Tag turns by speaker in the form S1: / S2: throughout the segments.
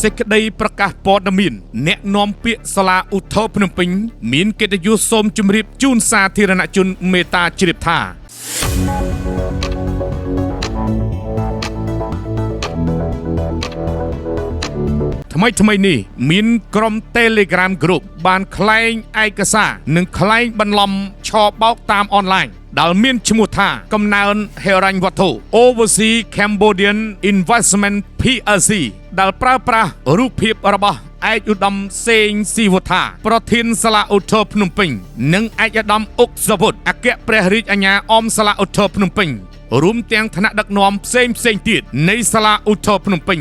S1: សេចក្តីប្រកាសព័ត៌មានអ្នកនាំពាក្យសាលាឧទ្ធរណ៍ភ្នំពេញមានកិត្តិយសសូមជម្រាបជូនសាធារណជនមេត្តាជ្រាបថា ថ្មីថ្មីនេះមានក្រុម Telegram Group បានក្លែងឯកសារនិងក្លែងបន្លំឆបោកតាមអនឡាញដែលមានឈ្មោះថាកំណើនហិរញ្ញវត្ថុ Overseas Cambodian Investment PLC ដែលប្រើប្រាស់រូបភាពរបស់ឯកឧត្តមសេងស៊ីវត្ថាប្រធានសាលាឧទ្ធរណ៍ភ្នំពេញនិងឯកឧត្តមអុកសវុតអគ្គព្រះរាជអាជ្ញាអមសាលាឧទ្ធរណ៍ភ្នំពេញរួមទាំងថ្នាក់ដឹកនាំផ្សេងផ្សេងៗទៀតនៃសាលាឧទ្ធរណ៍ភ្នំពេញ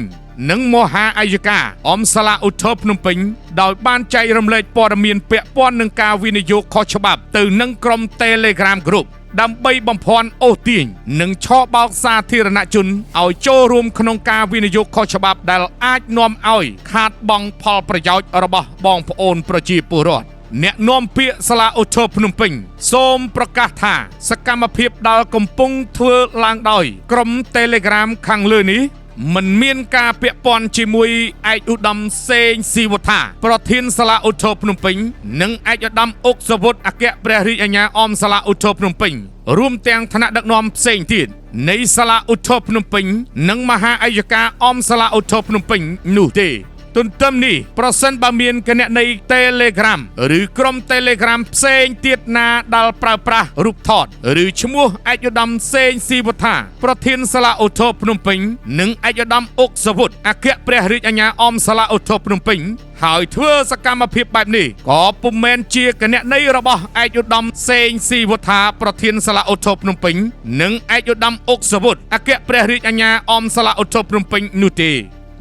S1: និងមហាអាយកាអមសាលាឧទ្ធរណ៍ភ្នំពេញដោយបានចែករំលែកព័ត៌មានពាក់ព័ន្ធនឹងការវិនិយោគខុសច្បាប់ទៅនឹងក្រុម Telegram Group ដើម្បីបំភាន់អូសទាញនិងឆបោកសាធារណជនឲ្យចូលរួមក្នុងការវិនិយោគខុសច្បាប់ដែលអាចនាំឲ្យខាតបង់ផលប្រយោជន៍របស់បងប្អូនប្រជាពលរដ្ឋអ្នកនាំពាក្យសាលាឧទ្ធរណ៍ភ្នំពេញសូមប្រកាសថាសកម្មភាពដែលកំពុងធ្វើឡើងដោយក្រុម Telegram ខាងលើនេះ មិនមានការពាក់ព័ន្ធជាមួយឯកឧត្តមសេងស៊ីវត្ថាប្រធានសាលាឧទ្ធរណ៍ភ្នំពេញនិងឯកឧត្តមអុកសវុតអគ្គព្រះរាជអាជ្ញាអមសាលាឧទ្ធរណ៍ភ្នំពេញរួមទាំងថ្នាក់ដឹកនាំផ្សេងទៀតនៃសាលាឧទ្ធរណ៍ភ្នំពេញនិងមហាអយ្យការអមសាលាឧទ្ធរណ៍ភ្នំពេញនោះទេ ទន្ទឹមនេះប្រសិនបើមានគណនី Telegram ឬក្រុម Telegram ផ្សេងទៀតណាដែលប្រើប្រាស់រូបថតឬឈ្មោះឯកឧត្តមសេងស៊ីវត្ថាប្រធានសាលាឧទ្ធរណ៍ភ្នំពេញនិងឯកឧត្តមអុកសវុតអគ្គព្រះរាជអាជ្ញាអមសាលាឧទ្ធរណ៍ភ្នំពេញហើយធ្វើសកម្មភាពបែបនេះក៏ពុំមែនជាគណនីរបស់ឯកឧត្តមសេងស៊ីវត្ថាប្រធានសាលាឧទ្ធរណ៍ភ្នំពេញនិងឯកឧត្តមអុកសវុតអគ្គព្រះរាជអាជ្ញាអមសាលាឧទ្ធរណ៍ភ្នំពេញនោះទេ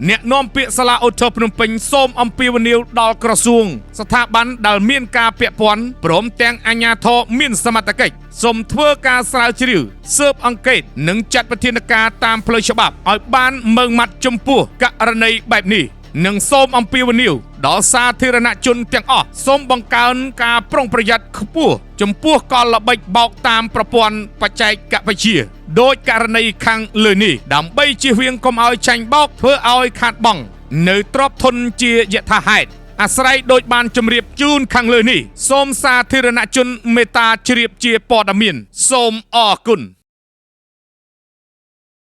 S1: អ្នកនាំពាក្យសាលាឧទ្ធរណ៍ភ្នំពេញសូមអំពាវនាវដល់ក្រសួង ស្ថាប័នដែលមានការពាក់ព័ន្ធព្រមទាំងអាជ្ញាធរមានសមត្ថកិច្ចសូមធ្វើការស្រាវជ្រាវស៊ើបអង្កេតនិងចាត់វិធានការតាមផ្លូវច្បាប់ឲ្យបានម៉ឺងម៉ាត់ចំពោះករណីបែបនេះនិងសូមអំពាវនាវដល់សាធារណជនទាំងអស់សូមបង្កើនការប្រុងប្រយ័ត្នខ្ពស់ចំពោះកលល្បិចបោកតាមប្រព័ន្ធបច្ចេកវិទ្យាដោយករណីខាងលើនេះដើម្បីជៀសវាងកុំឲ្យចាញ់បោកធ្វើឲ្យខាតបង់នៅទ្រព្យធនជាយថាហេតុអាស្រ័យដោយបានជម្រាបជូនខាងលើនេះសូមសាធារណជនមេត្តាជ្រាបជាព័ត៌មានសូមអរគុណ។